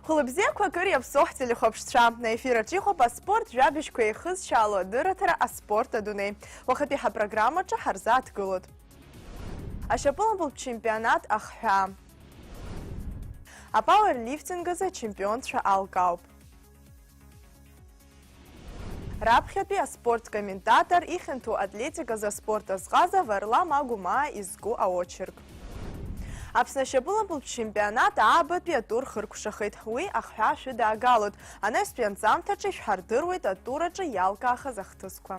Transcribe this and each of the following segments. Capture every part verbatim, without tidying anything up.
Хәылбзиақәа акыр иаԥсоу ҳтелехәаԥшцәа, аефир аҿы иҟоуп аспорт жәабжьқәа еихызшьаало адырраҭара «Аспорт адунеи». Уахатәи ҳапрограммаҿы ҳарзааҭгылоит. Ашьапылампылтә чемпионат ахҳәаа. Апауерлифтинг азы ачемпионцәа алкаауп. Раԥхьатәи аспорт комментатор, ихьанҭоу атлетиказы аспорт азҟаза Варлам Агәмаа изку аочерк. Аԥсны ашьапылампылтә чемпионат аабатәи атур хыркәшахеит. Уи ахҳәаа шәыдаагалоит. Анаҩстәи анҵамҭаҿы ишәҳардыруеит атур аҿы иалкаахаз ахҭысқәа.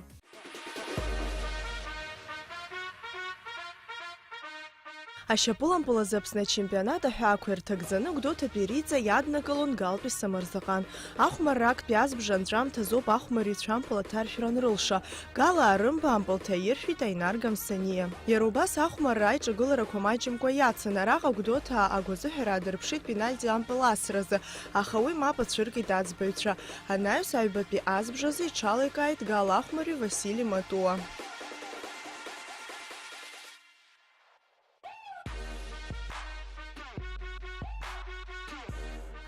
Ашьапылампыл азы Аԥсны ачемпионат аҳәаақәа ирҭагӡаны Гәдоуҭатәи Риҵа иаднакылон Галтәи Самырзаҟан. Ахәмарра актәи азбжа анҵәамҭазоуп ахәмарыҩцәа ампыл аҭаршәра анрылша. Гала арымба ампыл ҭаиршәит Аинар Гамсаниа. Иара убас ахәмарра аиҿагыларақәа маҷымкәа иацын. Араҟа Гәдоуҭаа агәазыҳәара аадырԥшит пенальти ампыл асразы, аха уи мап ацәыркит аӡбаҩцәа. Анаҩс аҩбатәи азбжазы иҽаликааит Гала ахәмарҩы Васили Матуа.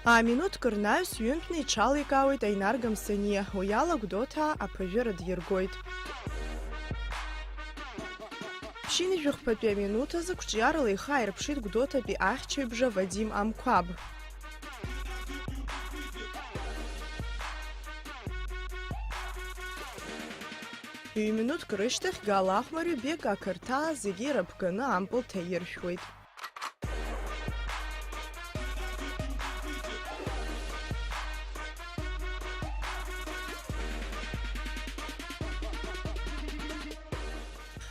Ааминуҭк рнаҩс ҩынтәны иҽаликаауеит Аинар Гамсаниа, уи ала Гәдоуҭаа аԥыжәара диргоит. Ԥшьынҩажәи хԥатәи аминуҭ азы қәҿиарала ихы ааирԥшит Гәдоуҭатәи ахьчаҩбжа Вадим Амқәаб. Ҩ-минуҭк рышьҭахь Гала ахәмарҩы Бека ақырҭаа зегьы ирыԥганы ампыл ҭаиршәуеит.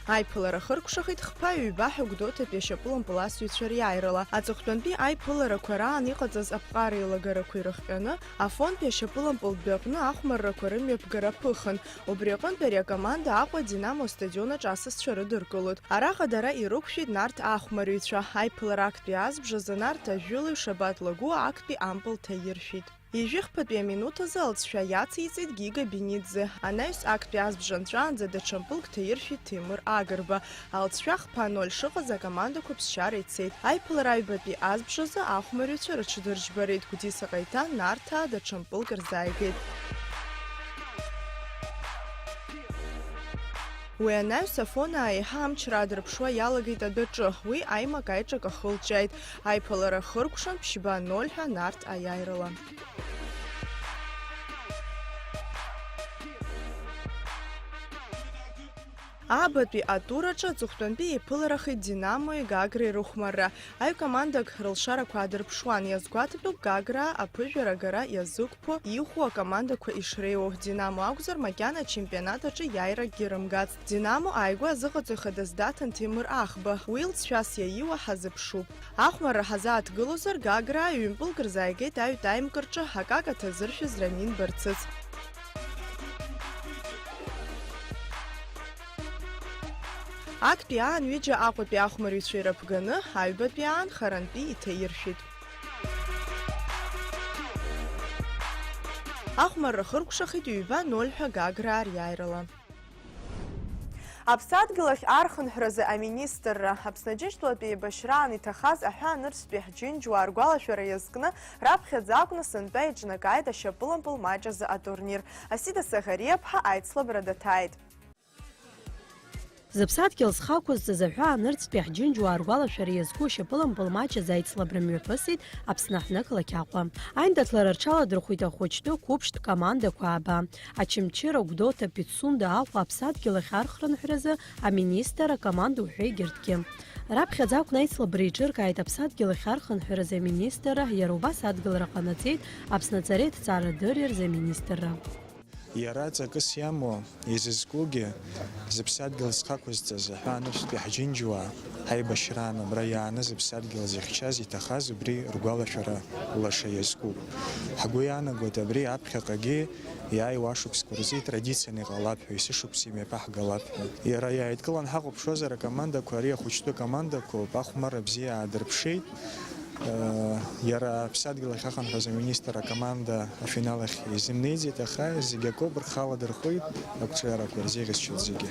Аиԥылара хыркәшахеит хԥа-ҩба ҳәа Гәдоуҭатәи ашьапылампыласҩцәа риааирала. Аҵыхәтәантәи аиԥыларақәа раан иҟаҵаз аԥҟара еилагарақәа ирыхҟьаны, Афонтәи ашьапылампылтә дәаҟны ахәмаррақәа рымҩаԥгара ԥыхын. Убри аҟынтә ари акоманда Аҟәа Динамо астадион аҿы асасцәа рыдыркылоит. Араҟа дара ирықәшәеит Нарҭ ахәмарыҩцәа. Аиԥылара актәи азбжазы Нарҭ ажәылаҩ Шабаҭ Лагәуа актәи ампыл ҭаиршәит. Ҩажәи хԥатәи аминуҭ азы алҵшәа иациҵеит Гига Бениӡе. Анаҩс актәи азбжа анҵәаанӡа даҽа мпылк ҭаиршәит Ҭемыр Агрба. Алҵшәа хԥа ноль шыҟаз акомандақәа ԥсшьара ицеит. Аиԥылара аҩбатәи азбжазы ахәмарыҩцәа рыҽдырџьбарит, Гәдиса Ҟаиҭан Нарҭаа даҽа мпылк рзааигеит. Уи анаҩс Афонаа еиҳа амчра аадырԥшуа иалагеит адәаҿы, уи аимак аиҿак ахылҿиааит, аиԥылара хыркәшан ԥшьба ноль ҳәа Нарҭ аиааирала. Аабатәи атур аҿы аҵыхәтәантәи еиԥыларахеит Динамои Гагреи рыхәмарра. Аҩ командак рылшарақәа аадырԥшуан, иазгәаҭатәуп Гаграа аԥыжәара агара иазықәԥо, иӷәӷәоу акомандақәа ишреиуоу. Динамо акәзар, макьана ачемпионат аҿы иааиракгьы рымгацт. Динамо ааигәа азыҟаҵаҩ хадас даҭан Ҭемыр Ахба. Уи лҵшәас иаиуа ҳазыԥшуп. Ахәмарра ҳазааҭгылозар, Гаграа ҩымпылк рзааигеит аҩ таймк рҿы акака ҭазыршәыз Рамин Барцыц. Актәи аан ҩыџьа Аҟәатәи ахәмарыҩцәа ирыԥганы, аҩбатәи аан харантәи иҭаиршәит. Ахәмарра хыркәшахеит ҩба ноль ҳәа Гаграа риааирала. Аԥсадгьыл ахь архынҳәразы аминистрра. Аԥсны Џьынџьтәылатәи еибашьраан иҭахаз аҳәаа нырцәтәи ҳџьынџьуаа ргәалашәара иазкны, раԥхьаӡа акәны сынтәа еиҿнакааит ашьапылампыл маҷ азы атурнир. Асида Саӷариаԥҳа аицлабра даҭааит. Зыԥсадгьыл зхы ақәызҵаз аҳәаа нырцәтәи ҳџьынџьуаа ргәалашәара иазку ашьапылампыл маҷ азы аицлабра мҩаԥысит Аԥсны аҳҭнықалақь Аҟәа. Аиндаҭлара рҽаладырхәит ахәыҷтәы қәыԥштә командақәа ааба, Очамчыра, Гәдоуҭа, Пицунда, Аҟәа, Аԥсадгьыл ахь архынҳәразы аминистр, акоманда уҳәа егьырҭгьы. Раԥхьаӡа акәны аицлабра еиҿыркааит Аԥсадгьыл ахь архынҳәразы аминистрра, иара убас адгылара ҟанаҵеит Аԥсны аҵареи аҭҵаарадырреи рзы аминистрра. Иара ҵакыс иамоу, изызкугьы, зыԥсадгьыл зхы ақәызҵаз аҳәаа нырцәтәи ҳџьынџьуаа, ҳаибашьраан абра иааны зыԥсадгьыл зыхьчаз, иҭахаз убри ргәалашәара лаша иазкуп. Ҳгәы иаанагоит абри аԥхьаҟагьы иааиуа ашықәсқәа рзы итрадицианы иҟалап ҳәа, есышықәса имҩаԥаҳгалап ҳәа. Иара иааидкылан ҳахәаԥшуазар, акомандақәа, ари ахәыҷтәы командақәоуп, ахәмарра бзиа аадырԥшит. Иара аԥсадгьыл ахь ахынҳәыз аминистр акоманда афинал ахь изымнеиӡеит, аха зегь акоуп, рхы аладырхәит, ақәҿиарақәа ирзеиӷьасшьоит зегьы.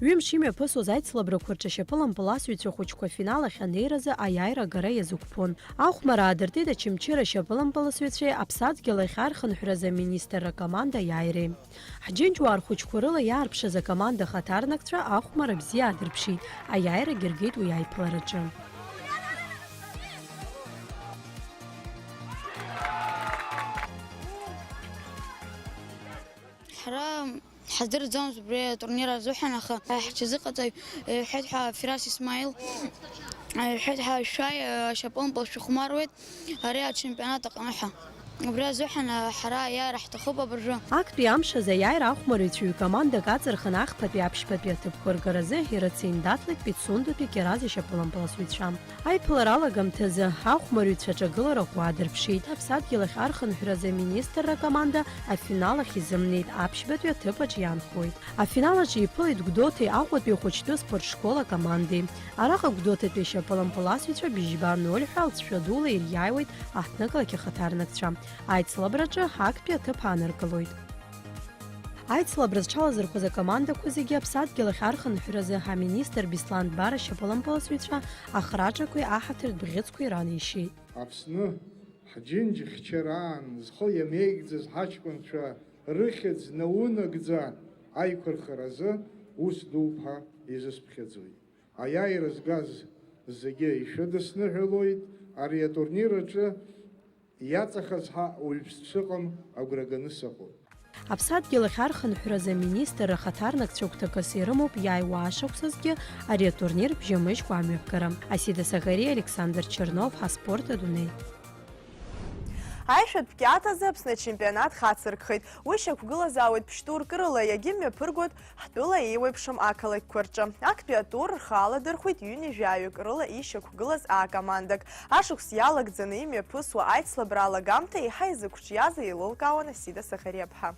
Ҩымш имҩаԥысуаз аицлабрақәа рҿы ашьапылампыласҩцәа хәыҷқәа афинал ахь анеиразы аиааира агара иазықәԥон. Ахәмарра аадыртит Очамчыра ашьапылампыласҩцәеи Аԥсадгьыл ахь архынҳәразы аминистрра акоманда аиааиреи. Ҳџьынџьуаа рхәыҷқәа рыла иаарԥшыз акоманда ахаҭарнакцәа ахәмарра бзиа аадырԥшит, аиааирагьы ргеит уи аиԥылараҿы. Ҳара ҳаздырӡомызт убри атурнир азыҳәан, аха ҳҽазыҟаҵаҩ иҳәеит ҳәа Фирас Исмаил иҳәеит ҳәа шәааи ашьапылампыл шәыхәмаруеит ари ачемпионат аҟны ҳәа. Убри азыҳәан ҳара аиааира ҳҭахуп абыржәы. Актәи амш азы аиааира ахәмарыҩцәа ҩ-командак аҵырхын, ахԥатәи аԥшьбатәи аҭыԥқәа ргаразы ирыцеиндаҭлеит Пицундатәи Кьарази ашьапылампыласҩцәа. Аиԥылара алагамҭазы ахәмарыҩцәа аҿагылара ӷәӷәа аадырԥшит. Аԥсадгьыл ахь архынҳәразы аминистрра акоманда афинал ахь изымнеит, аԥшьбатәи аҭыԥ аҿы иаанхоит. Афинал аҿы иԥылеит Гәдоуҭеи Аҟәатәи ахәыҷтәы спортшкол акомандеи. Араҟа Гәдоуҭатәи ашьапылампыласҩцәа бжьба ноль ҳәа алҵшәа дула ириааиуеит аҳҭнықалақь ахаҭарнакцәа. Аицлабраҿы актәи аҭыԥ ааныркылоит. Аицлабра зҽалазырхәыз акомандақәа зегьы Аԥсадгьыл ахь архынҳәразы аминистр Беслан Дбар ашьапылампыласҩцәа ахраҿақәеи аҳаҭыртә бӷьыцқәеи ранеишьеит. Аԥсны ҳџьынџьхьчараан зхы иамеигӡаз ҳаҷкәынцәа рыхьӡ наунагӡа аиқәырхаразы ус дууп ҳәа изысԥхьаӡоит. Аиааира згаз зегьы ишәыдысныҳәалоит, ари атурнир аҿы иаҵахаз ҳәа уаҩԥс дшыҟам агәра ганы сыҟоуп. Аԥсадгьыл ахь архынҳәразы аминистр ахаҭарнакцәа гәҭакыс ирымоуп иааиуа ашықәсазгьы ари атурнир бжьамыжькәа амҩаԥгара. Асида Саӷариа, Александр Чернов, аспорт адунеи. Аишәатә кьаҭазы Аԥсны ачемпионат хацыркхеит. Уи шьақәгылазаауеит ԥшь-турк рыла, иагьымҩаԥыргоит ҳтәыла еиуеиԥшым ақалақьқәа рҿы. Актәи атур рхы аладырхәеит ҩынҩажәаҩык рыла ишьақәгылаз акомандак. Ашықәс иалагӡаны имҩаԥысуа аицлабра алагамҭа еиҳа изықәҿиаз еилылкаауан Асида Саӷариаԥҳа.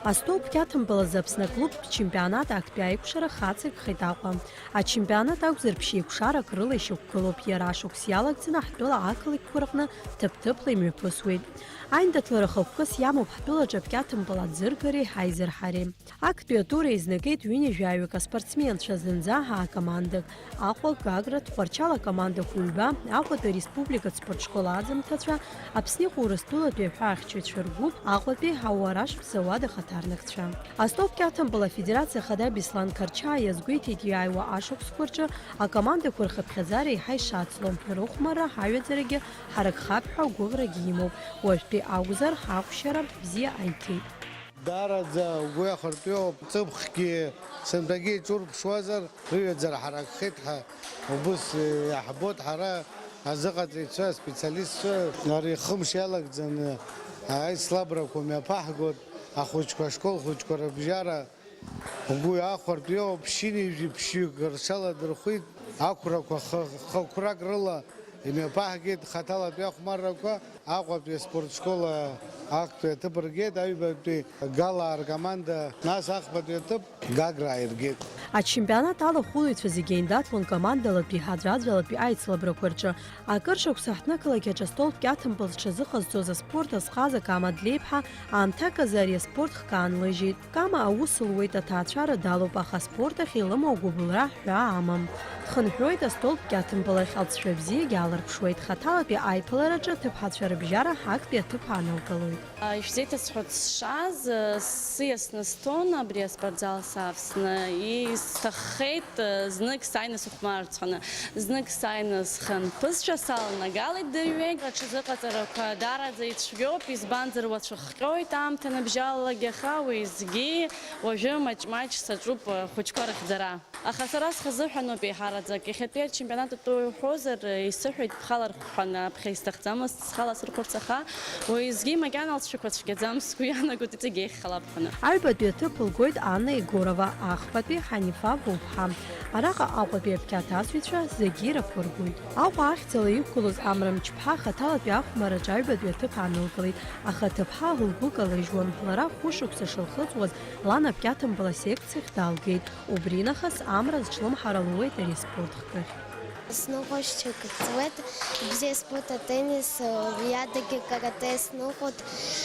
Астол кьаҭампыл азы Аԥсны аклубтә чемпионат актәи аикәшара хацыркхеит Аҟәа. Ачемпионат акәзар ԥшьеиқәшарак рыла ишьақәгылоуп, иара ашықәс иалагӡаны ҳтәыла ақалақьқәа рҟны ҭыԥ-ҭыԥла имҩаԥысуеит. Аиндаҭлара хықәкыс иамоуп ҳтәылаҿы акьаҭампыл аӡыргареи ҳаизырҳареи. Актәи атур еизнагеит ҩынҩажәаҩык аспортсменцәа зынӡа акомандак. Аҟәа, Гагра, Тҟәарчал акомандақәа ҩба, Аҟәатәи ареспубликатә спортшкол аӡымҭацәа, Аԥсны иҟоу Урыстәылатәи аҳәаахьчаҩцәа ргәыԥ, Аҟәатәи ауараштә зауад ахаҭарнакцәа. Астол кьаҭампыл афедерациа ахада Беслан Қарчаа иазгәеиҭеит, иааиуа ашықәсқәа рҿы акомандақәа рхыԥхьаӡара еиҳа ишацло, рыхәмарра, ҳаҩаӡарагьы ҳаракхап ҳәа агәыӷрагьы имоуп. Уажәтәи акәзар, ахәшьара бзиа аиҭеит. Даараӡа угәы иахыртәиоуп, ҵыԥхгьы сынтәагьы иҿурԥшуазар, рыҩаӡара ҳаракхеит ҳәа убыс иаҳбоит ҳара азыҟаҵаҩцәа, аспециалистцәа. Ари хымш иалагӡаны аицлабрақәа мҩаԥаҳгоит, ахәыҷқәа ашкол хәыҷқәа рыбжьара угәы иахәартә иоуп, ԥшьынҩажәи ԥшьҩык рҽаладырхәит, ақәрақәа х-, хықәрак рыла имҩаԥаҳгеит хаҭалатәи ахәмаррақәа. Аҟәатәи аспорт школ актәи аҭыԥ ргеит, аҩбатәи Гала аркоманда, нас ахԥатәи аҭыԥ Гагра ааиргеит. Ачемпионат алахәылаҩцәа зегьы еиндаҭлон командалатәи, аӡәаӡәалатәи аицлабрақәа рҿы. Акыр шықәса ҳҭнықалақь аҿы астолтә кьаҭампыл зҽазыҟазҵоз аспорт азҟаза Кама Длеиԥҳа аамҭак азы ари аспорт хкы аанлыжьит. Кама аус луеит, аҭаацәара далоуп, аха аспорт ахь илымоу агәыбылра ҳәаа амам. Дхынҳәуеит астолтә кьаҭампыл ахь, алҵшәа бзиагьы аларԥшуеит, хаҭалатәи аиԥылараҿы аҭыԥҳацәа рыбжьара актәи аҭыԥ аанылкылоит. Ишәзеиҭасҳәоит сшааз, сиасны сҭон абри аспортзал савсны, исҭаххеит знык сааины сыхәмарцәаны, знык сааины схынԥызшәа саланагалеит дырҩегь. Аҽазыҟаҵарақәа даараӡа ицәгьоуп, избанзар, уацәыхҟьоит аамҭа ныбжьалалак, аха уеизгьы уажәы маҷ-маҷ саҿуп ахәыҷқәа рыхьӡара. Аха сара схазыҳәаноуп еиҳараӡак. Иахьатәи ачемпионат атәы уҳәозар, исыҳәеит бхалархә ҳәа, аԥхьа исҭахӡамызт схала сырхәарц, аха уеизгьы макьана алҵшәақәа цәгьаӡам, сгәы иаанагоит иҵегь еиӷьхалап ҳәа. Аҩбатәи аҭыԥ лгоит Анна Егорова, ахԥатәи Ҳанифа Гәыԥҳа. Араҟа Аҟәатәи абқьаҭ асҩцәа зегьы ирақәыргәоит. Аҟәа ахьӡала иқәгылоз Амра Мчԥҳа хаҭалатәи ахәмарраҿы аҩбатәи аҭыԥ аанылкылеит, аха аҭыԥҳа лгәы калыжьуан, лара хәышықәса шылхыҵуаз лан абқьаҭампыл асекциахь далгеит. Убринахыс Амра зҿлымҳара луеит ари аспорт хкыхь. Сныҟәашьцәа ак ҵуеит, ибзиа збоит атеннис, иадагьы каратэ сныҟәоит,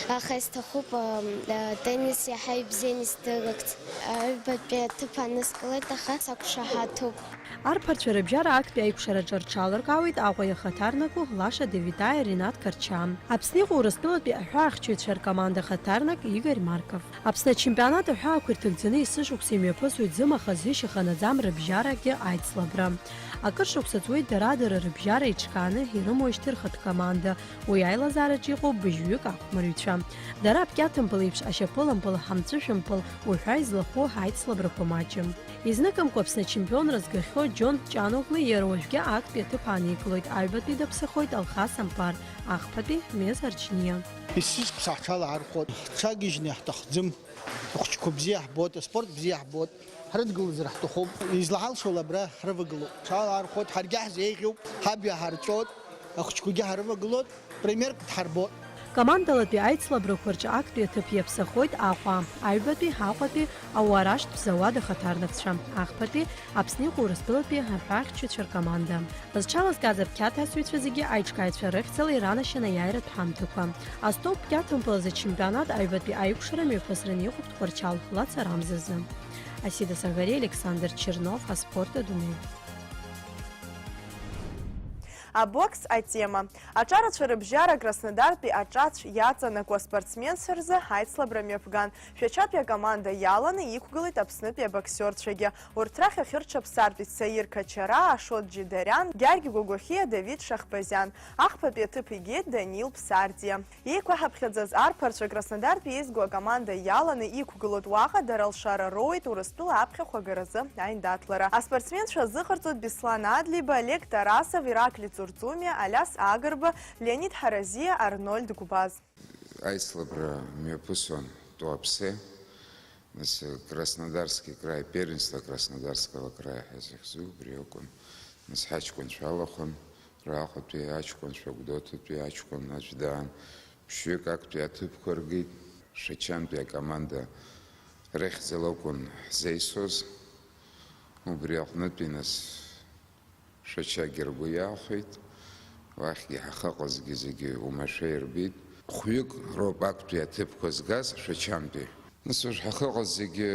аха исҭахуп, э, теннис иаҳа ибзианы исдырырц. Аҩбатәи аҭыԥ аныскылеит, аха сақәшаҳаҭуп. Арԥарцәа рыбжьара актәи аикәшараҿы рҽаларкаауеит Аҟәа иахаҭарнаку Лаша Девитаиа, Ринат Карча. Аԥсны иҟоу Урыстәылатәи аҳәаахьчаҩцәа ркоманда хаҭарнак Игорь Марков. Аԥсны ачемпионат аҳәаақәа ирҭагӡаны есышықәса имҩаԥысуеит зымаха-зышьаха наӡам рыбжьарагьы аицлабра. Акыр шықәса ҵуеит дара-дара рыбжьара иҿкааны ирымоушьҭырхатә команда, уи аилазаараҿы иҟоуп быжьҩык ахәмарҩцәа. Дара аԥкьаҭымпыл еиԥш ашьапылампыл, ҳамҵәышәымпыл уҳәа излахәу аицлабрақәа маҷым. Изныкымкәа Аԥсны ачемпионра згахьоу Џьон Ҷаногәлиа иара уажәгьы актәи аҭыԥ ааникылоит, аҩбатәи даԥсахоит Алхас Ампар, ахԥатәи Мез Арчниа. Есышықәса ҳҽалаҳархәоит, ҳҽагьежьны иаҳҭахӡам. Ахәыҷқәа бзиа ҳбоит, аспорт бзиа ҳбоит, ҳрыдгылазар ҳҭахуп. Излаҳалшо ала абра ҳрывагылоуп. Ҳҽалаҳархәоит, ҳаргьы ҳзеиӷьуп, ҳаб иаҳарҵоит, ахәыҷқәагьы ҳрывагылоит, примерк дҳарбоит. Командалатәи аицлабрақәа рҿы актәи аҭыԥ иаԥсахоит Аҟәа, аҩбатәи, Аҟәатәи, Ауараштә Бзауад ахаҭарнакцәа, ахԥатәи, Аԥсны иҟоу Урыстәылатәи аҳәаахьчаҩцәа ркоманда. Зҽалазкааз аԥқьаҭ асыҩцәа зегьы аиҿкааҩцәа рыхьӡала иранашьан аиааиратә ҳамҭақәа. Астол пкьаҭымпыл азы ачемпионат аҩбатәи аикәшара мҩаԥысран иҟоуп Тҟәарчал Лаца Рамзазы. Асида Сагари, Александр Чернов, Аспорт адунеи. Абокс атема. Аҿарацәа рыбжьара Краснодартәи аҿацә иаҵанакуа спортсменцәа рзы аицлабра мҩаԥган. Шәачатәи акоманда иаланы иқәгылеит Аԥснытәи абоксиорцәагьы. Урҭ рахь ахьырҽаԥсартәит Саир Качара, Ашот Џьидариан, Гьаргь Гәагәахиа, Давид Шахбазиан. Ахԥатәи аҭыԥ игеит Данил Ԥсардиа. Еиқәаҳаԥхьаӡаз арԥарцәа Краснодартәи еизго акоманда иаланы иқәгылоит, уаҟа дара алшара роуеит Урыстәыла аԥхьахә агаразы аиндаҭлара. Аспортсменцәа азыҟарҵоит Беслан Адлиба, Олег Тарасов, Ираклий Ҵурҵумиа, Алиас Агрба, Леонид Ҳаразиа, Арнольд Гәбаз. Аицлабра мҩаԥысуан Туапсе, нас Краснодарский край, первенство Краснодарского края ҳәа захьӡу убри акәын. Нас ҳаҷкәынцәа алахәын, Раҟәатәи аҷкәынцәа, Гәдоуҭатәи аҷкәын аӡә даан, ԥшьҩык актәи аҭыԥқәа ргеит, Шачантәи акоманда рыхьӡала акәын ҳзеисоз, убри аҟнытәи нас Шәачагьы ргәы иахәеит, уахьгьы ҳахьыҟазгьы зегьы уамашәа ирбеит. Хәҩык роуп актәи аҭыԥқәа згаз Шәачантәи. Нас уажә ҳахьыҟаз зегьы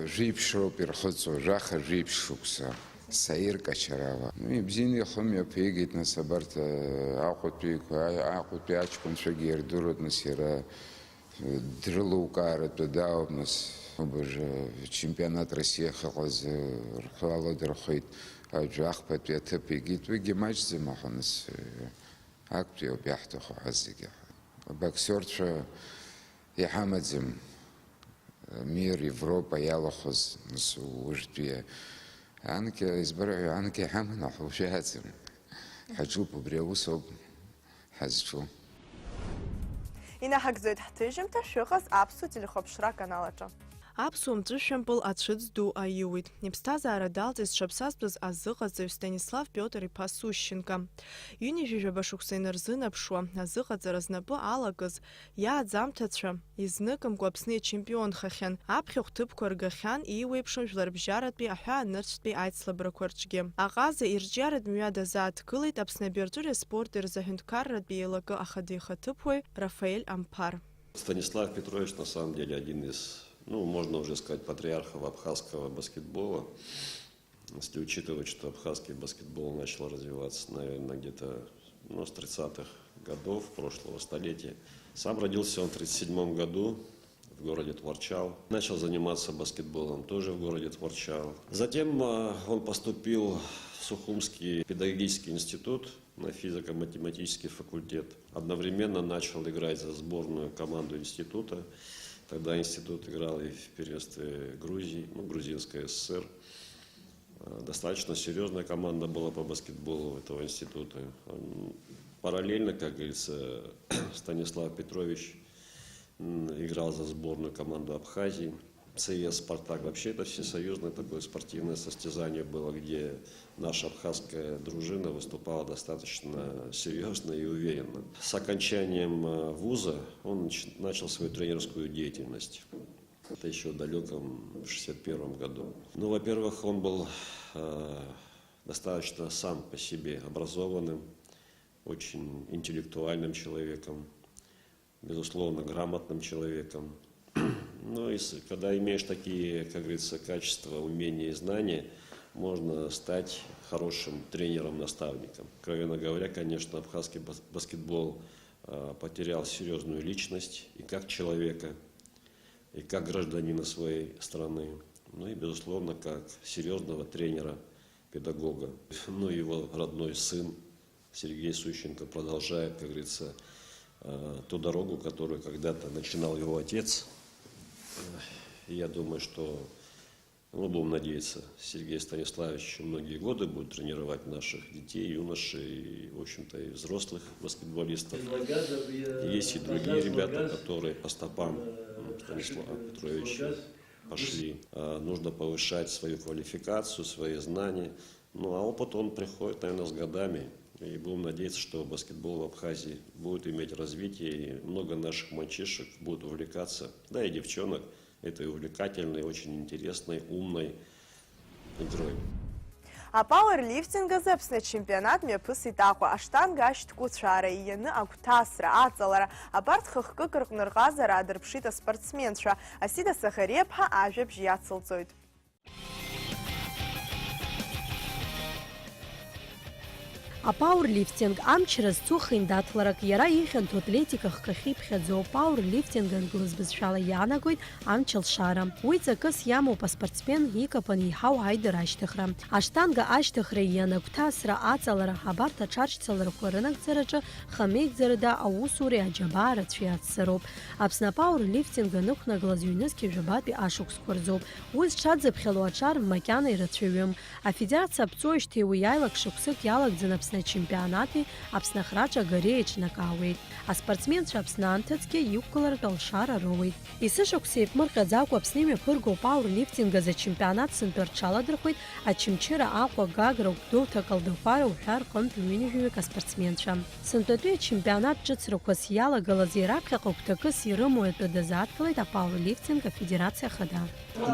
жәиԥшь роуп ирхыҵуа, жәаха жәиԥшь шықәса. Саир Качарава. Ну, ибзианы ихы мҩаԥигеит, нас абарҭ, э, Аҟәатәиқәа, а-, Аҟәатәи аҷкәынцәагьы ирдыруеит, нас иара Дрылукааратәы даауп, нас, убыржәы чемпионат России ахьыҟаз, рҳәала дырхәеит, аӡә ахԥатәи аҭыԥ игеит, уигьы маҷӡам, аха, нас, актәи ауп иаҳҭаху ҳәа зегьы. Абоксиорцәа иҳамаӡам, мир, Европа иалахәыз, нас, уажәтәи анкьа, избар-, анкьа иҳаман, аха уажәы иааӡам. Ҳаҿуп, убри аус ауп ҳазҿу. Инаҳагӡоит ҳҭыжьымҭа, шәыҟаз аԥсуа телехәаԥшра аканал аҿы. Аԥсуа мҵәышәмпыл ацәыӡ ду аиуит. Иԥсҭазаара далҵит зҽаԥсазтәыз азыҟаҵаҩ Станислав Пиотр-иԥа Сущенко. Ҩынҩажәижәаба шықәса инарзынаԥшуа, азыҟаҵара знапы алакыз, иааӡамҭацәа, изныкымкәа Аԥсны ичемпионхахьан, аԥхьахә ҭыԥқәа ргахьан, ииуеиԥшым жәларбжьаратәи аҳәаанырцәтәи аицлабрақәа рҿгьы. Аҟаза ирҿиаратә мҩа дазааҭгылеит Аԥсны абиаҿыреи аспорти рзы аҳәынҭқарратәи еилакы ахада ихаҭыԥуаҩ Рафаель Амԥар. Станислав Петрович, на самом деле, один из, ну, можно уже сказать, патриархов абхазского баскетбола. Если учитывать, что абхазский баскетбол начал развиваться, наверное, где-то, ну, с тридцатых годов прошлого столетия. Сам родился он в тридцать седьмом году в городе Творчал. Начал заниматься баскетболом тоже в городе Творчал. Затем, э, он поступил в Сухумский педагогический институт на физико-математический факультет. Одновременно начал играть за сборную команду института. Тогда институт играл и в первенстве Грузии, ну, Грузинской ССР. Э, достаточно серьёзная команда была по баскетболу этого института. М, параллельно, как говорится, Станислав Петрович, м, играл за сборную команду Абхазии. ЦС «Спартак» вообще это всесоюзное такое спортивное состязание было, где наша абхазская дружина выступала достаточно серьёзно и уверенно. С окончанием, э, вуза он нач-, начал свою тренерскую деятельность. Это ещё в далёком шестьдесят первом году. Ну, во-первых, он был, э, Достаточно сам по себе образованным, очень интеллектуальным человеком, безусловно, грамотным человеком. Ну и с- когда имеешь такие, как говорится, качества, умения и знания, можно стать хорошим тренером-наставником. Откровенно говоря, конечно, абхазский бас- баскетбол а, потерял серьезную личность и как человека, и как гражданина своей страны, ну и, безусловно, как серьезного тренера, педагога. Ну, его родной сын Сергей Сущенко продолжает, как говорится, э, ту дорогу, которую когда-то начинал его отец. И я думаю, что, ну, будем надеяться, Сергей Станиславович ещё многие годы будет тренировать наших детей, юношей, и, в общем-то, и взрослых баскетболистов. Есть и другие ребята, которые по стопам, м, Станислава Петровича пошли. А, нужно повышать свою квалификацию, свои знания. Ну, а опыт, он приходит, наверное, с годами. И будем надеяться, что баскетбол в Абхазии будет иметь развитие, и много наших мальчишек будут увлекаться, да и девчонок, этой увлекательной, очень интересной, умной игрой. Апауерлифтинг азы Аԥсны ачемпионат мҩаԥысит Аҟәа. Аштанга ашьҭкәыцәаара иианы агәҭасра, аҵалара, абарҭ хы-хкык рҟны рҟазара аадырԥшит аспортсменцәа. Асида Сахариаԥҳа ажәабжь иацылҵоит. Апауерлифтинг амчра зцу хеиндаҭларак, иара ихьанҭоу атлетика хкахьы иԥхьаӡоу апауерлифтинг англыз бызшәала иаанагоит амчалшара. Уи ҵакыс иамоуп аспортсмен икапан еиҳау аидара ашьҭыхра. Аштанга ашьҭыхра ианагәҭасра, аҵалара, абарҭ аҽаршьцыларақәа рынагӡараҿы хамеигӡарада аусуреи аџьабаа рацәеи ацзароуп. Аԥсны апауерлифтинг анықәнагалаз ҩнызқьи жәабатәи ашықәсқәа рзоуп. Уи зҽадзыԥхьало аҿар макьана ирацәаҩым. Афедерациа аԥҵоижьҭеи уи аилак шықәсык иалагӡаны Аԥсны ачемпионати Аԥсны ахраҿы агареи еиҿнакаауеит. Аспортсменцәа Аԥсны анҭыҵгьы иқәгыларатә алшара роуеит. Есышықәса еиԥмырҟьаӡакәа Аԥсны имҩаԥырго апауерлифтинг азы ачемпионат сынтәа рҽаладырхәеит Очамчыра, Аҟәа, Гагра, Гәдоуҭа, Калдахәара уҳәа рҟынтә ҩынҩажәаҩык аспортсменцәа. Сынтәатәи ачемпионат ҿыцрақәас иалагалаз, раԥхьаҟа гәҭакыс ирымоу атәы дазааҭгылеит апауерлифтинг афедерациа ахада.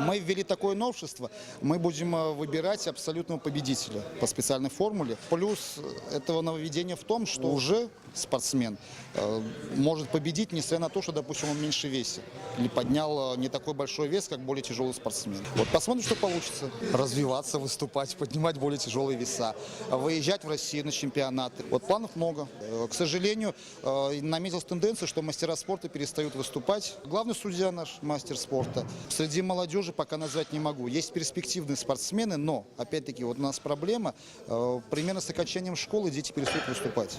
Мы ввели такое новшество. Мы будем э, выбирать абсолютного победителя по специальной формуле. Плюс этого нововведения в том, что уже спортсмен э, может победить, несмотря на то, что, допустим, он меньше весит. Или поднял э, не такой большой вес, как более тяжелый спортсмен. Вот посмотрим, что получится. Развиваться, выступать, поднимать более тяжелые веса, выезжать в Россию на чемпионаты. Вот планов много. Э, К сожалению, э, наметилась тенденция, что мастера спорта перестают выступать. Главный судья наш мастер спорта. Среди молодежи пока назвать не могу. Есть перспективные спортсмены, но, опять-таки, вот у нас проблема. Э, Примерно с окончанием школы дети перестают выступать.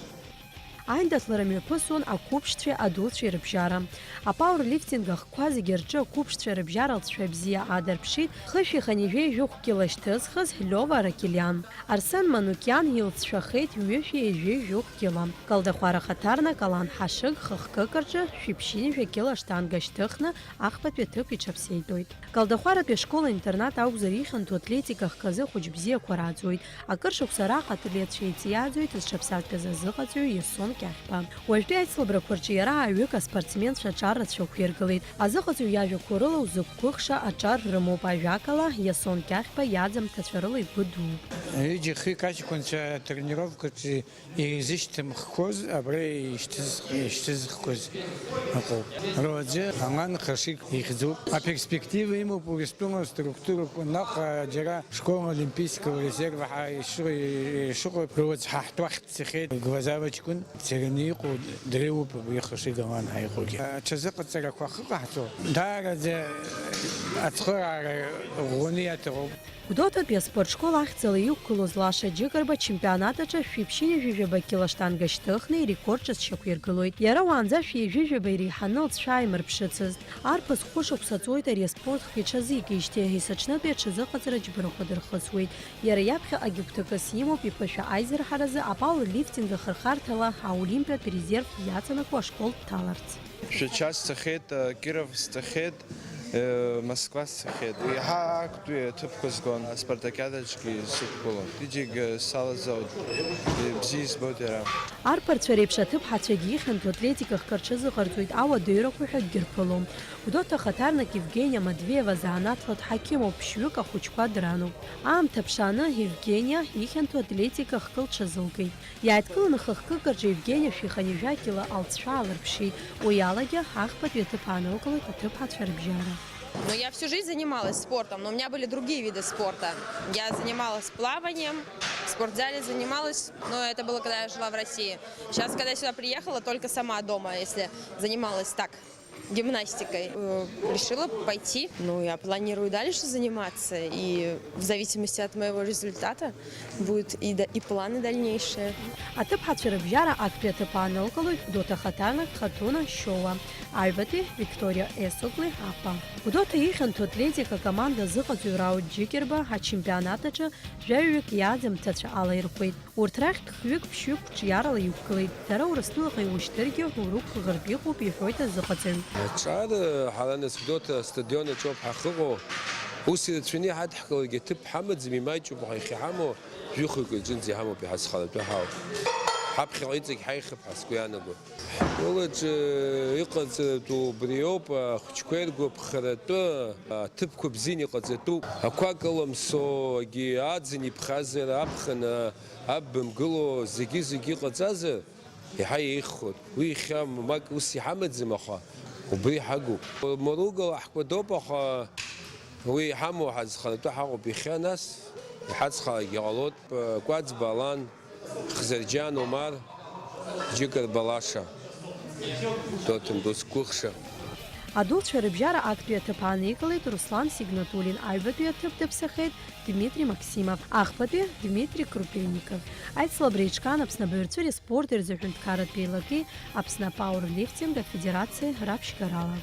Аиндаҭлара мҩаԥысуан ақәыԥшцәеи адуцәеи рыбжьара. Апауерлифтинг ахқәа зегьы рҿы ақәыԥшцәа рыбжьара алҵшәа бзиа аадырԥшит хышәи хынҩажәи жәохә кьыла шьҭызхыз Лиова Аракелиан. Арсен Манукиан илҵшәахеит ҩышәи ҩажәи жәохә кьыла. Калдахәара хаҭарнак Алан Ҳашыг хы-хкык рҿы шәиԥшьынҩажәа кьыла штанга шьҭыхны ахԥатәи аҭыԥ иҽаԥсеитәуеит. Калдахәаратәи ашкол-интернат акәзар, ихьанҭоу атлетика хкы азы хәыҷ бзиақәа рааӡоит. Акыр шықәса араҟа атлетцәа еиҵиааӡоит зҽаԥсазтәыз азыҟаҵаҩ Иасон Кьахьба. Уажәтәи аицлабрақәа рҿы иара ааҩык аспортсменцәа аҿар рацәа ықәиргылеит. Азыҟаҵаҩ иажәақәа рыла узықәгәыӷша аҿар рымоуп, ажәакала, Иасон Кьахьба иаӡамҭацәа рыла игәы дууп. Ҩыџьа хҩык аҷкәынцәа атренировкаҿы изышьҭымхқәоз абра ишьҭыз-, ишьҭызхқәаз ыҟоуп. Руаӡәы Алан Хашик ихьӡуп. Аперспектива имоуп Урыстәыла аструктурақәа, наҟ џьара школа олимпийского резерва ҳәа ишыҟоу, ишыҟоу руаӡә ҳа ҳтәахь дцахьеит, Глазава ҷкәын, дцараны иҟоу дреиуоуп абри Хашик Алан ҳәа иҟоугьы. Аҽазыҟаҵарақәа ахьыҟаҳҵо даараӡа ацхыраара ӷәӷәаны иаҭахуп. Гәдоуҭатәи аспортшкол ахьӡала иқәгылоз Лаша Џьыкырба ачемпионат аҿы шәиԥшьынҩажәи жәаба кьыла штанга шьҭыхны ирекорд ҿыц шьақәиргылоит. Иара уаанӡа шәи жәаба иреиҳаны лҵшәа ааимырԥшыцызт. Арԥыс хәышықәса ҵуеит ари аспорт хкы иҽазикижьҭеи, есыҽнытәи аҽазыҟаҵара џьбарақәа дырхысуеит. Иара иаԥхьаҟагьы гәҭакыс имоуп иԥышәа аизырҳаразы апауерлифтинг ахырхарҭала аолимпиатә резерв иаҵанакуа ашкол дҭаларц. Шәача сцахьеит, Киров сцахьеит, Э, Москва сцахьеит. Еиҳа актәи аҭыԥқәа згон, аспартакиадаҿгьы сықәгылон. Иџьегь салаӡоит, бзиа избоит иара. Арԥарцәа реиԥш аҭыԥҳацәагьы ихьанҭоу атлетика ахкы рҽазыҟарҵоит, ауадаҩрақәа ҳәа акгьы рԥылом. Гәдоуҭа ахаҭарнак Евгения Матвеева занааҭла дҳақьымуп, ԥшьҩык ахәыҷқәа драноуп. Аамҭа ԥшааны Евгениа ихьанҭоу атлетика ахкы лҽазылкит. Иааидкыланы хықәкык рҿы Евгениа шәи хынҩажәа кила алҵшәа аалырԥшит. Уи алагьы, ахԥатәи аҭыԥ аанылкылоит аҭыԥҳацәа рыбжьара. Ну, я всю жизнь занималась спортом, но у меня были другие виды спорта. Я занималась плаванием, в спортзале занималась, но это было, когда я жила в России. Сейчас, когда я сюда приехала, только сама дома, если занималась так, гимнастикой. Э, Решила пойти. Ну, я планирую дальше заниматься, и в зависимости от моего результата будут и, да- и планы дальнейшие. Аҭыԥҳацәа рыбжьара актәи аҭыԥ аанылкылоит Гәдоуҭа ахаҭарнак Хатуна Шьоуа, аҩбатәи Викториа Есогли Апа. Гәдоуҭа ихьанҭоу атлетика акоманда азыҟаҵаҩ Рауль Џьыкьырба ачемпионат аҿы жәаҩык иаӡамҭацәа алаирхәеит. Урҭ рахьтә хҩык ԥшьҩык қәҿиарала иқәгылеит, дара Урыстәылаҟа иушьҭыргьы урықәгәыӷыртә иҟоуп, иҳәоит азыҟаҵаҩ. Аҿар ҳара нас Гәдоуҭа астадион аҿоуп ҳахьыҟоу. Ус ирацәаны иҳадҳкылогьы аҭыԥ ҳамаӡам, имаҷуп ҳәа иахьҳамоу, жәохәҩык рҿынӡа иҳамоуп иҳацхраратәы ҳауп. Ҳаԥхьаҟа иҵегь ҳаихап ҳәа сгәы иаанагоит. Ҳшкол аҿы иҟаҵаратәу убриоуп, ахәыҷқәа иргәаԥхаратәы аҭыԥқәа бзианы иҟаҵатәуп. Ақәак ыламсо, агьи аӡын иԥхазар, аԥхын аббымгыло, зегьы-зегьы иҟаҵазар, иаҳа еиӷьхоит. Уи иахьа мак ус иҳамаӡам, аха убри ҳагуп. Мыругала ҳкәадоуп, аха уи иҳамоу ҳазхаратәы ҳаҟоуп иахьа, нас иҳацхраагьы ҟалоит. Кәаӡба Алан, Хзырџьан Омар, Џьыкыр Балаша, Тоҭым Дус Кәыхша. Адуцәа рыбжьара актәи аҭыԥ ааникылеит Руслан Сигнатуллин, аҩбатәи аҭыԥ даԥсахеит Дмитри Максимов, ахԥатәи Дмитри Крупенников. Аицлабра еиҿкаан Аԥсны абаҩрҵәыреи аспорти рзы аҳәынҭқарратә еилаки Аԥсны апауерлифтинг афедерациеи раԥшьгарала.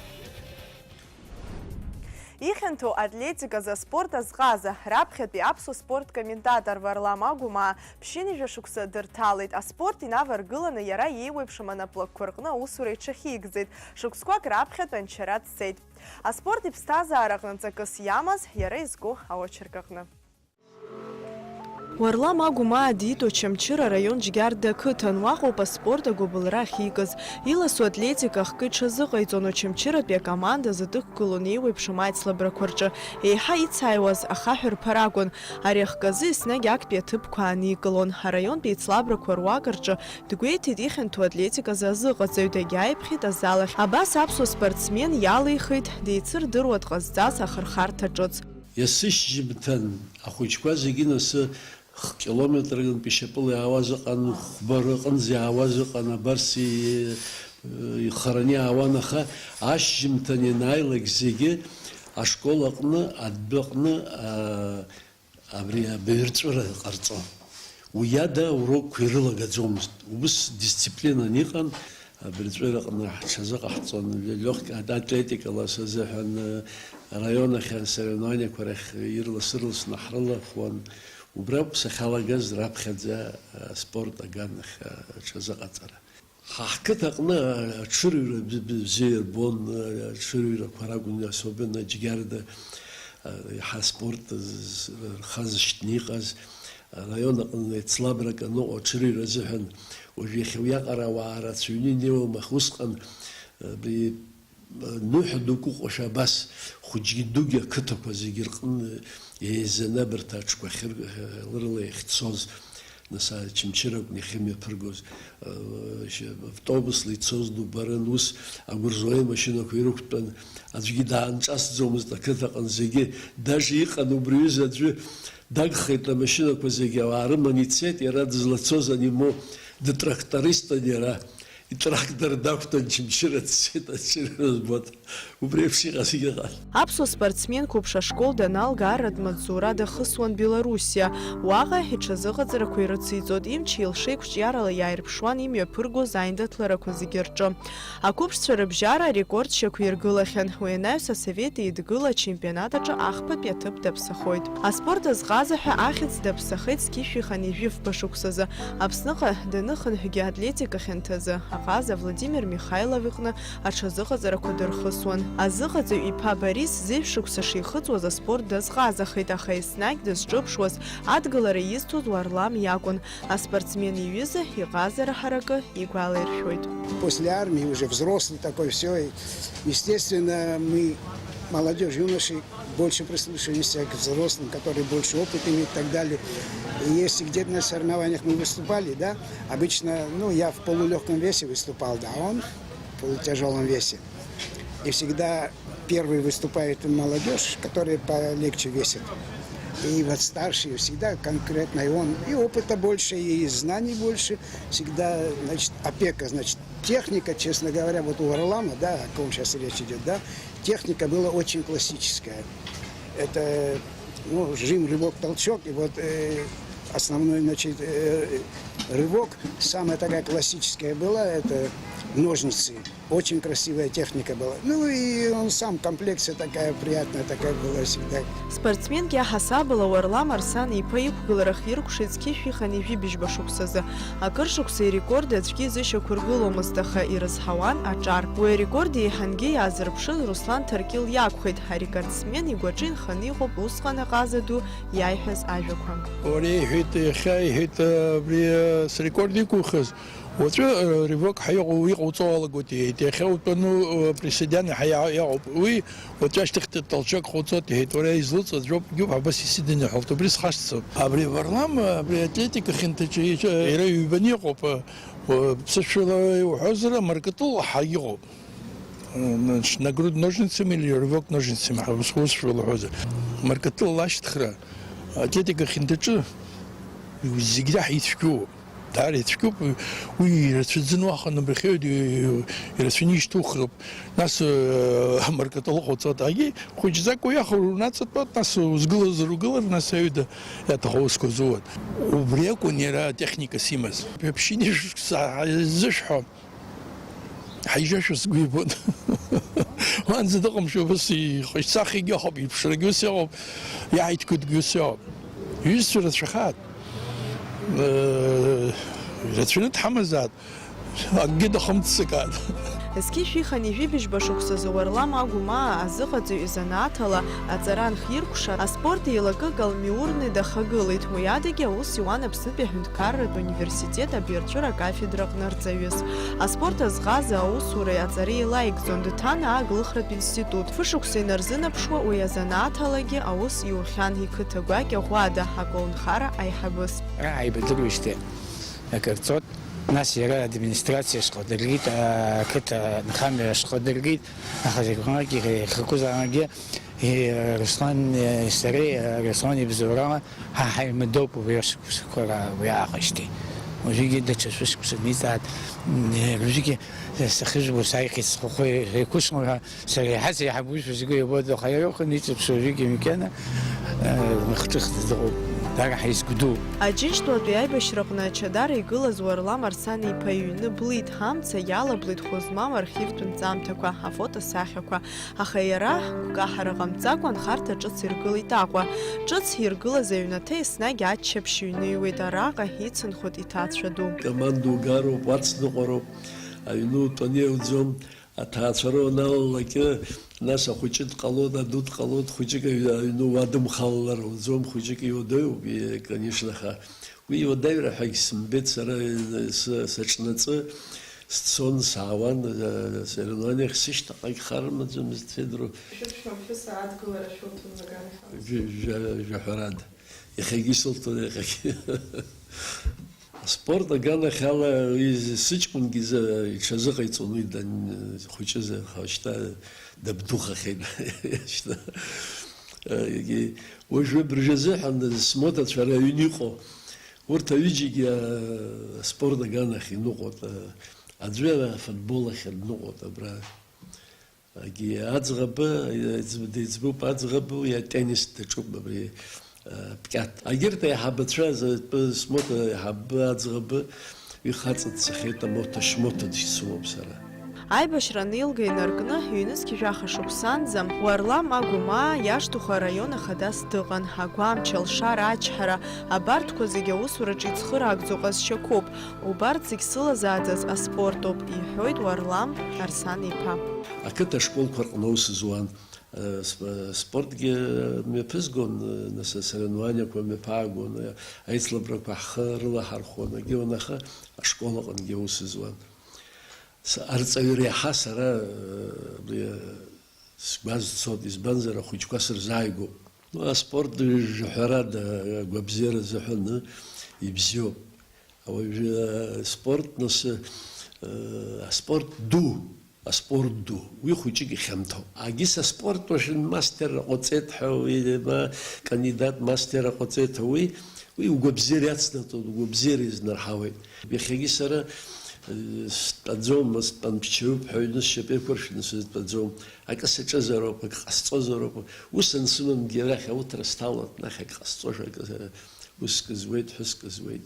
Ихьанҭоу атлетиказы аспорт азҟаза, раԥхьатәи аԥсуа спорт комментатор Варлам Агәмаа ԥшьынҩажәа шықәса дырҭалеит. Аспорт инаваргыланы иара иеиуеиԥшым анаплакқәа рҟны аусура иҽахьигӡеит. Шықәсқәак раԥхьатә анчара дцеит. Аспорт иԥсҭазаараҟны ҵакыс иамаз, иара изку аочерк аҟны. Уарлам Агәмаа диит Очамчыра араион Џьгьарда ақыҭан, уаҟоуп аспорт агәыбылра ахьикыз. Иласу атлетика ахкы иҽазыҟаиҵон, Очамчыратәи акоманда азы дықәгылон еиуеиԥшым аицлабрақәа рҿы. Еиҳа ицааиуаз ахаҳә рԥара акәын. Ари ахкы азы еснагь актәи аҭыԥқәа ааникылон. Араионтәи аицлабрақәа руак рҿы дгәеиҭеит ихьанҭоу атлетиказы азыҟаҵаҩ, дагьааиԥхьеит азал ахь. Абас аԥсуа спортсмен иалихит деицырдыруа дҟазҵаз ахырхарҭа ҿыц. Есышьжьымҭан ахәыҷқәа зегьы насы х-километрантәи шьапыла иаауаз ыҟан, хәба рҟынӡа иаауаз ыҟан, абарс и-, ихараны иаауан, аха ашьжьымҭан ианааилак зегьы ашкол аҟны, адәы аҟны, а, абри абаҩрҵәыра ҟарҵон. Уи ада аурокқәа ирылагаӡомызт. Ус дисциплинан иҟан, абаҩрҵәыраҟны ҳҽазыҟаҳҵон, легкий атлетикала сазыҳәан, араион ахь асоревнованиақәа рахь ирлас-ырласны ҳрылахәуан. Убра ауп сахьалагаз раԥхьаӡа аспорт аганахь аҽазыҟаҵара. Ҳа ҳқыҭа аҟны аҽырҩра б-, б-, бзиа ирбон, аҽырҩрақәа ракәын, особенно Џьгьарда, а, иаҳа аспорт з-, рхазшьҭны иҟаз, араион аҟны еицлабрак аныҟоу аҽырҩра азыҳәан, уажә иахьа уиаҟара ауаа рацәаҩны инеиуам, аха усҟан, а, абри, а, ныҳәа дук ыҟоушәа абас хәыҷгьы дугьы ақыҭақәа зегьы рҟны еизаны абарҭ аҽқәа ахьыр-, рыла иахьцоз, нас Очамчыра акәын иахьымҩаԥыргоз, э, автобусла ицоз дубарын, ус агәырзуа машьынақәа ирықәтәан, аӡәгьы даанҿасӡомызт ақыҭаҟны зегьы, даже иҟан убри ҩыза аӡәы дагхеит амашьынақәа зегьы, ауаа рыманы ицеит, иара дызлацоз анимоу, дытрактористын иара, итрактор дақәтәан Очамчыра дцеит, Очамчыра збоит. Убри еиԥш иҟаз иҟан. Аԥсуа спортсмен қәыԥш ашкол даналга арратә маҵзура дахысуан Белоруссиа. Уаҟа иҽазыҟаҵарақәа ирыциҵот, имч-илша еиқәҿиарала иааирԥшуан имҩаԥыргоз аиндаҭларақәа зегьы рҿы. Ақәыԥшцәа рыбжьара арекорд шьақәиргылахьан. Уи анаҩс асовет еидгыла ачемпионат аҿы ахԥатәи аҭыԥ даԥсахоит. Аспорт азҟаза ҳәа ахьӡ даԥсахеит зқьышә жәаха-нижәи фба шықәсазы. Аԥсныҟа даныхынҳәгьы атлетика хьанҭазы аҟаза Владимир Михайлов иҟны аҽазыҟаҵарақәа дырхысуан. Азыҟаҵаҩ иԥа Борис зежә шықәса шихыҵуаз аспорт дазҟазахеит, аха еснагь дызҿыԥшуаз, адгылара изҭоз Уарлам иакәын. Аспортсмен иҩыза иҟазара ҳаракы игәалаиршәоит. После армии уже взрослый такой, всё, и, естественно, мы, молодёжь, юноши, больше прислушиваемся к взрослым, которые больше опыт имеют и так далее. И если где-то на соревнованиях мы выступали, да, обычно, ну, я в полулёгком весе выступал, да, а он в полутяжёлом весе. И всегда первый выступает молодёжь, которая полегче весит. И вот старшие всегда конкретно, и он, и опыта больше, и знаний больше, всегда, значит, опека, значит, техника, честно говоря, вот у Варлама, да, о ком сейчас речь идёт, да, техника была очень классическая. Это, ну, жим, рывок, толчок, и вот, э, основной, значит, э, рывок, самая такая классическая была, это ножницы. Очень красивая техника была. Ну и он сам, комплекция такая приятная, такая была всегда. Спортсменк иаҳасабала Уарлам Арсан-иԥа иқәгылара хиркәшеит зқьышә иханы ижәибжьба шықәсазы. Акыр шықәса ирекорд аӡәгьы изышьақәыргыломызт, аха ирызҳауан аҿар. Уи арекорд еиҳангьы иаазырԥшыз Руслан Ҭаркьыл иакәхеит. Арекордсмен игәаҿы инханы иҟоуп усҟан аҟаза ду иааиҳәаз ажәақәа. Уара иҳәеит, иахьа иҳәеит, абри, э, срекорд иқәухыз. Уаҵәы, э, рывок ҳәа иҟоу, иҟоуҵо алагоит, иҳәеит. Иахьа утәаны, э, приседание ҳәа иа-, иҟоуп. Уи уаҵәы ашьҭахь т-, толчок ҟауҵоит, иҳәеит. Уара излыҵуа аӡәоуп, џьоуп, абас исыдиныҳәалт, убри схашҭӡом. Абри Варлам, абри атлетика хьанҭаҿы иҿ-, иара ҩбаны иҟоуп. Э, ԥсышәала иуҳәозар, амаркатыл ҳәа иҟоуп. Э, значит, нагруд ножницами или рывок ножницами, ҳа ус, усшәала уҳәозар. Амаркатыл ашьҭыхра атлетика хьанҭаҿы зегь реиҳа ицәгьоуп. Даара ицәгьоуп, уи ирацәаӡаны уаҟа набрахьоит, ирацәаны ишьҭухроуп. Нас, э, амаркатыл ҟауҵоит, агьи хәыҷӡак уи ахәра унаҵатәоит, нас узгылазар угылар, нас аҩада иаҭаху аусқәа зуеит. Убри акәын иара атехникас имаз. Ҩаԥшьыни шықәса ҳзышәҳәо, ҳаижьашәа сгәы ибон. Уаанӡа дыҟамшәа убас ихәыҷцахьагьы ыҟоуп, иԥшрагьы ус иҟоуп, иааиҭгатәгьы ус иҟоуп. Иҩызцәа рацәахааит. Э, ирацәаны дҳамазаат, акгьы дахымццакаат. Зқьышә иханы ижәибжьба шықәсазы Уарлам Агәмаа азыҟаҵаҩ изанааҭ ала аҵара анхиркәша, аспорт еилакык Алмиурни дахагылеит. Уи адагьы аус иуан Аԥснытәи аҳәынҭқарратә университет абаҩрҵәыра акафедра аҟны арҵаҩыс. Аспорт азҟаза аусуреи аҵареи еилаигӡон, дҭан ааглыхратә институт. Фышықәса инарзынаԥшуа уи азанааҭ алагьы аус иухьан, иқыҭа гәакьа Ӷәада аколнхара аиҳабыс. Ааибадыруеижьҭеи акыр ҵуеит, нас иара администрациа шҟа дыргеит, ақыҭа нхамҩа шҟа дыргеит, аха зегь рҟынтәи ихы-, ихықәзаангьы, и-, Руслан, и-, сареи, Руслан ибзоурала ҳа ҳаимадоуп убри ашықәсқәа ра-, уи аахижьҭеи. Уажәыгьы даҽа шәышықәса ниҵааит, м, уажәыгьы сахьыжәбо сааихьеит схахәы еиқәысмур ҳәа, сара еиҳа сеиҳабушәа сгәы иабоит, аха иара иоуха ниҵаԥшуа ажәгьы макьана, э, махҿыхӡа дыҟоуп, даара ҳаизгәдууп. Аџьынџьтәылатәи аибашьраҟны ачадара игылаз Уарлам Арсана-иԥа иҩны блит ҳамца иалаблит хәы змам архивтә нҵамҭақәа, афотосахьақәа, аха иара гәкаҳара ҟамҵакәа анхарҭа ҿыц иргылеит Аҟәа. Ҿыц иргылаз аҩнаҭа еснагь аччаԥшь иҩныҩуеит, араҟа ицынхоит иҭаацәа ду. Команда угароуп, уацныҟәароуп, аҩны утәаны иауӡом. Аҭаацәара уаналалакь, нас ахәыҷы дҟалоит, аду дҟалоит, хәыҷык аҩ-, аҩны уадымхалалар ауӡом, хәыҷык иуадаҩуп, и-, конечно, аха уи иуадаҩра ҳәагь сымбеит сара, сы-, сыҽнаҵы, сцон, саауан, э, соревнованиахь сышьҭахьҟагь хар рымаӡамызт, Федоров. Шәыԥшәма ԥҳәыс адгылара шәылҭон Лаганахь. Жә-, жә-, жәаҳәарада. Иахьагьы исылҭон, иахьагьы. Аспорт аганахьала уи сыҷкәынгьы изы-, иҽазыҟаиҵон уи дан-, хәыҷызар, аха шьҭа дабдухахьеит. Шьҭа, егьи, уажәы абыржәы азыҳәан смоҭацәа ара аҩны иҟоу, урҭ аҩыџьагьы, а, аспорт аганахь иныҟәоит, а, аӡәы ара афутбол ахь дныҟәоит абра. Агьи аӡӷабы, еиҵб-, деиҵбуп аӡӷабы, уи атеннис даҿуп абри, а, Пкьаҭ. Агьырҭ аиҳабацәа, затәы смоҭа аиҳабы аӡӷабы, уи хаҵа дцахьеит, амоҭа, шмоҭа дшьцылоуп сара. Аибашьра анеилга инаркны, ҩнызқь жәаха шықәсанӡа Уарлам Агәымаа Иашҭаха араион ахадас дыҟан. Агәамч, алшара, ачҳара, абарҭқәа зегьы аусураҿы ицхыраагӡо ҟазшьақәоуп. Убарҭ зегь сылазааӡаз аспорт ауп, иҳәоит Уарлам Арсан-иԥа. Ақыҭа ашколқәа рҟны аус зуан. Э, сп-, спортгьы мҩаԥызгон, э, нас асоревнованиақәа мҩаԥаагон, э, аицлабрақәа ҳхы рылаҳархәон, агьион, аха ашкол аҟынгьы аус зуан. С-, арҵаҩра иаҳа сара, э, абри, э, сгәы азцоит, избанзар, ахәыҷқәа сырзааигәоуп. Ну, аспорт, ҳәарада, агәабзиара азыҳәан ибзиоуп. Ауаҩы, э, спорт, нас, э, аспорт ду, аспорт ду, уи хәыҷык ихьанҭоуп. Агьыс аспорт уажәы мастерра ҟаҵеит ҳәа, уи, ма кандидат мастерра ҟаҵеит ҳәа, уи, уи угәабзиара иацнаҵоит, угәабзиара изнарҳауеит. Иахьагьы сара, э, стәаӡом, стәанԥшьаҩуп ҳәа, аҩны сшьапы еиқәыршәны сызтәаӡом. Акы саҿызароуп, акы ҟасҵозароуп. Ус ансымамгьы, арахь ауҭра сҭалоит, нахь акы ҟасҵоша, акы, уск зуеит, ҳәыск зуеит.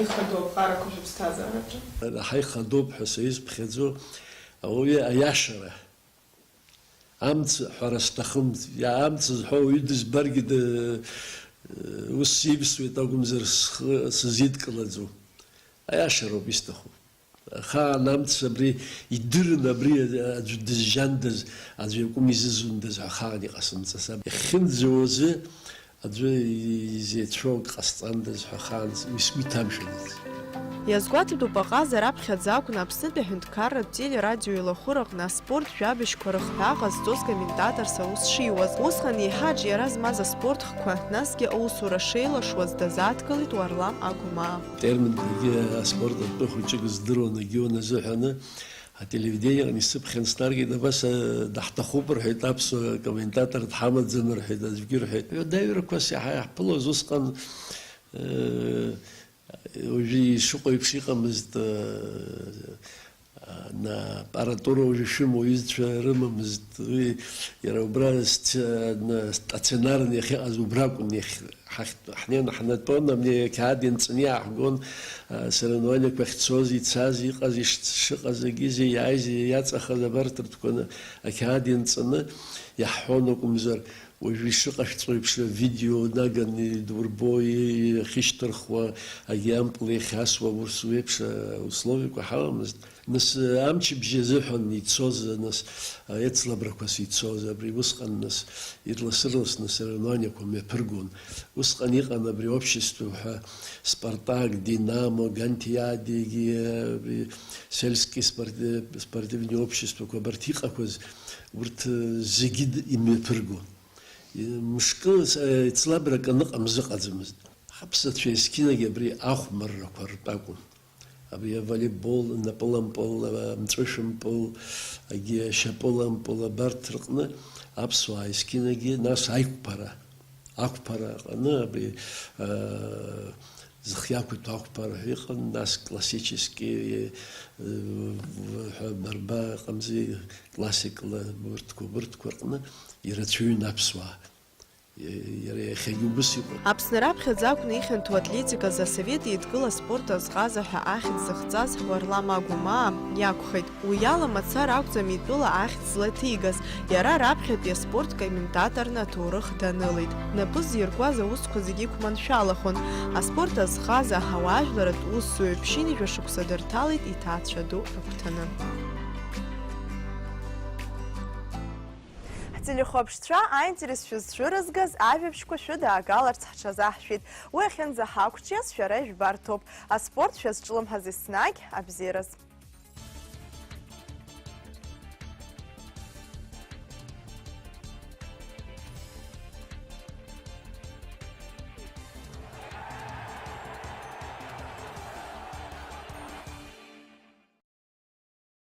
Ихадоу аԥҟарақәа шәыԥсҭазаараҿы? Ҳаихадоуп ҳәа саизԥхьаӡо ауаҩы аиашара. Амц ҳәара сҭахым, иа-, амц зҳәо ауаҩы дызбаргьы ды-, ус сивсуеит акәымзар, схы сызидкылаӡом. Аиашароуп исҭаху. Ахаан амц абри идырын, абри аӡәы дызжьандаз, аӡәы иакәым изызундаз ҳәа ахаан иҟасымҵаз. Иахьынӡауазы аӡәы изеицәоу ак ҟасҵандаз ҳәа ахаан уи сгәы иҭамшәаӡац. Иазгәаҭатәуп, аҟаза раԥхьаӡа акәны Аԥснытәи аҳәынҭқарратә телерадио еилахәыраҟны аспорт жәабжьқәа рыхҳәаа ҟазҵоз комментаторс аус шиуаз. Усҟан еиҳа аҿиара змаз аспорт хкқәа, насгьы аусура шеилашуаз дазааҭгылеит Уарлам Агәмаа. Терминқәагьы аспорт атәы хәыҷык здыруан, агьион азыҳәаны, ателевидениеҟны исыԥхьан, снаргеит, абас, э, даҳҭахуп рҳәеит, аԥсуа комментатор дҳамаӡам рҳәеит, аӡәгьы рҳәеит. Адаҩрақәас иаҳа иаҳԥылоз усҟан, э, уажәы ишыҟоу еиԥш иҟамызт, э, на аппаратура уажәы ишәымоу аҩызцәа рымамызт. Уи иара убра сц-, на стационарны иахьыҟаз убра акәын, иахь-, ҳахь-, ҳнеины ҳнатәон, абни ақьаад ианҵаны иааҳгон, а, соревнованиақәа ахьцоз, ицаз, иҟаз, иш-, шыҟаз, агьизи, иааизи, иаҵахаз абарҭ ртәқәа, на, ақьаад ианҵаны иаҳҳәон акәымзар, уажәы ишыҟашәҵо еиԥш, авидео наганы идурбо, и-, иахьышьҭырхуа, агьи ампыл иахьасуа, урс уеиԥш, а, условиақәа ҳамамызт. Нас, э, амчыбжьы азыҳәан ицоз, нас, э, еицлабрақәас ицоз, абри усҟан, нас, ирлас-ырласны соревнованиақәа мҩаԥыргон. Усҟан иҟан абри общество ҳәа, Спартак, Динамо, Гантиадигьы, э, абри сельский спорт-, э, спортивный обществоқәа абарҭ иҟақәаз, урҭ, э, зегьы д-, имҩаԥыргон. Э, мышкы, э, еицлабрак аныҟамз ыҟаӡамызт. Аԥсацәа есқьынагь абри ахәмаррақәа ртәы акәын. Абри аволейбол, анапылампыл, амҵәышәымпыл, агьи ашьапылампыл, абарҭ рҟны аԥсуаа есқьынагьы, нас аиқәԥара, ақәԥара аҟны абри, аа, зхы иақәиҭу ақәԥара ҳәа иҟан, нас классический, э, ҳәа барба ыҟамзи, классикала урҭқәа, урҭқәа рҟны ирацәаҩын аԥсуаа. Иара иахьагьы убыс иҟоуп. Аԥсны раԥхьаӡа акәны ихьанҭоу атлетиказ Асовет Еидгыла аспорт азҟаза ҳәа ахьӡ зыхҵаз Уарлам Агәмаа иакәхеит. Уи ала мацара акәӡам итәыла ахьӡ злаҭигаз, иара раԥхьатәи аспорт комментаторны аҭоурых данылеит. Напы зиркуаз аусқәа зегьы иқәманшәалахон. Аспорт азҟаза, ауаажәларратә усзуҩ ԥшьынҩажәа шықәса дырҭалеит иҭаацәа ду агәҭаны. Ҳтелехәаԥшцәа аинтерес шәызцәырызгаз ажәабжьқәа шәыдаагаларц ҳҽазаҳшәеит. Уи ахьынӡаҳақәҿиаз шәара ижәбарҭоуп. Аспорт шәазҿлымҳаз еснагь абзиараз.